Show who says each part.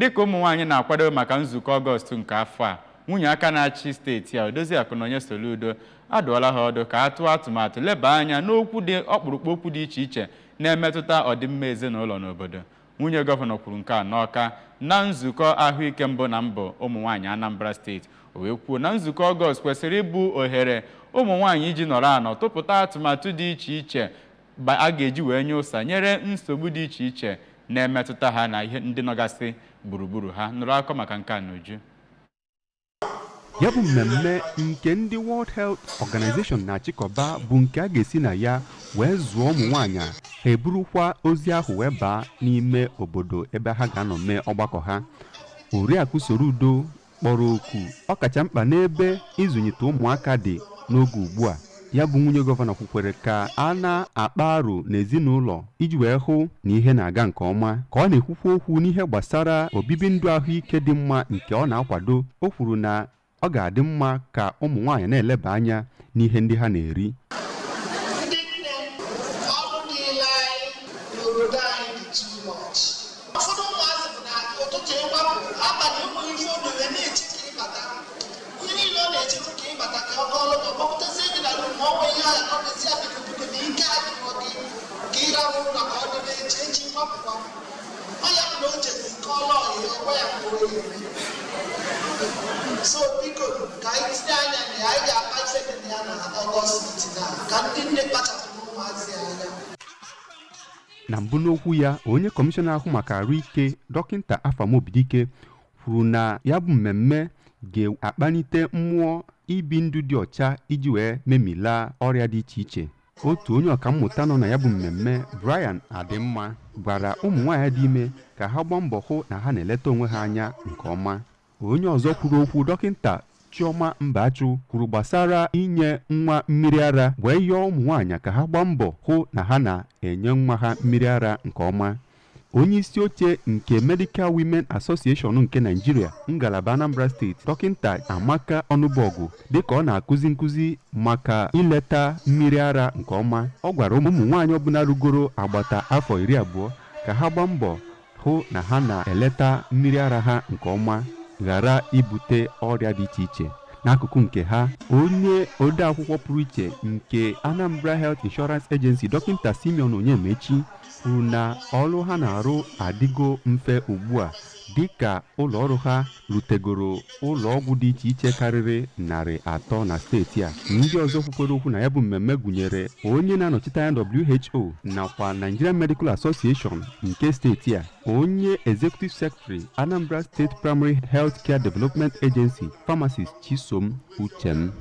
Speaker 1: Dịka ụmụ nwaanyị na-akwado maka nzukọ Ọgọst nke afọ a, nwunye aka na-achị steeti a, Odoziakụ Nonye Soludo, adụọla ha ọdụ ka a tụọ atụmatụ leba anya n'okwu dị ọkpụrụkpụ okwu dị iche iche na-emetụta ọdịmma ezinụlọ n'obodo. Nwunye gọvanọ kwuru nke a n'Ọka na nzukọ ahụike mbụ na mbụ ụmụ nwaanyị Anambra Steeti. O wee kwuo na nzukọ Ọgọst kwesịrị ịbụ ohere ụmụ nwaanyị iji nọrọ anọ tụpụta atụmatụ dị iche iche a ga-eji wee nye ụsa nyere nsogbu dị iche iche na-emetụta ha na ihe ndị nọgasị gburugburu ha. Nụrụ akọ maka nke a n'uju.
Speaker 2: Ya bụ mmemme nke ndị World Health Organization na-achịkọba bụ nke a ga-esi na ya wee zụọ ụmụ nwaanyị, ha eburukwa ozi ahụ wee baa n'ime obodo ebe ha ga-anọ mee ọgbakọ ha. Oriakụ Soludo kpọrọ oku ọkacha mkpa n'ebe ịzụlite ụmụaka dị n'oge ugbu a. Ya bụ nwunye gọvanọ kwukwere ka a na-akpa aro n'ezinụlọ iji wee hụ na ihe na-aga nke ọma. Ka ọ na-ekwukwa okwu n'ihe gbasara obibi ndụ ahụike dị mma nke ọ na-akwado, o kwuru na ọ ga-adị mma ka ụmụ nwaanyị na-eleba anya n'ihe ndị ha na-eri.
Speaker 3: Ndị nne, ọrụ niile anyị n'obodo anyị dị too much. Ụfọdụ ụmụazị bụ na ụtụtụ ịgbapụ, abalị ụmụ ife odobe na-eche ka ịbata. Ihe niile ọ na-echekwa ka ịbata ka ọ kọọlụ ka ọ kpọpụtazie gị na room, ma ọ nwee ihe ahụ ọ na-esi ya, biko biko, na ike adịghị gị ka ịrahụ ụra, ka ọ dịbe echi echi gbapụkwa. Ọ ya bụ na o chezi kọọlụ ọyị ọgwa ya mgbe o eme. So biko, ka anyị tinye anya na ya. Anyị ga-akpa ife dị na ya na Ọgọst meeting a, ka ndị nne kpachapụrụ ụmụazị anya.
Speaker 2: Na mbụ n'okwu ya, onye kọmishọna ahụ maka ahụike, Dọkịta Afam Obidike, kwuru na ya bụ mmemme ga-akpalite mmụọ ibi ndụ dị ọcha iji wee memilaa ọrịa dị iche iche. Otu onye ọkammụta nọ na ya bụ mmemme, Brian Adịmma, gwara ụmụ nwaanyị dị ime ka ha gbaa mbọ hụ na ha na-eleta onwe ha anya nke ọma. Onye ọzọ kwuru okwu, Dọkịta Chioma Mbachụ, kwuru gbasara inye nwa mmiri ara, wee yọọ ụmụ nwaanyị ka ha gbaa mbọ hụ na ha na-enye nwa ha mmiri ara nke ọma. Onye isi oche nke Medical Women Association nke Nigeria, ngalaba Anambra Steeti, Dọkịta Amaka Ọnụbọgụ, dịka ọ na-akụzi nkụzi maka ileta mmiri ara nke ọma, ọ gwara ụmụ nwaanyị ọbụla rugoro agbata afọ 20 ka ha gbaa mbọ hụ na ha na-eleta mmiri ara ha nke ọma, ghara ibute ọrịa dị iche iche. N'akụkụ nke ha, onye odeakwụkwọ pụrụ iche nke Anambra Health Insurance Agency, Dọkịta Simeon Onyemaechi, kwuru na ọrụ ha na-arụ adịgo mfe ugbu a, dịka ụlọ ọrụ ha rutegoro ụlọ ọgwụ dị iche iche karịrị 300 na steeti a. Ndị ọzọ kwukwere okwu na ya bụ mmemme gụnyere onye na-anọchite anya WHO nakwa Nigerian Medical Association nke steeti a, onye Executive Secretary, Anambra State Primary Health Care Development Agency, Pharmacist Chisom Uchem.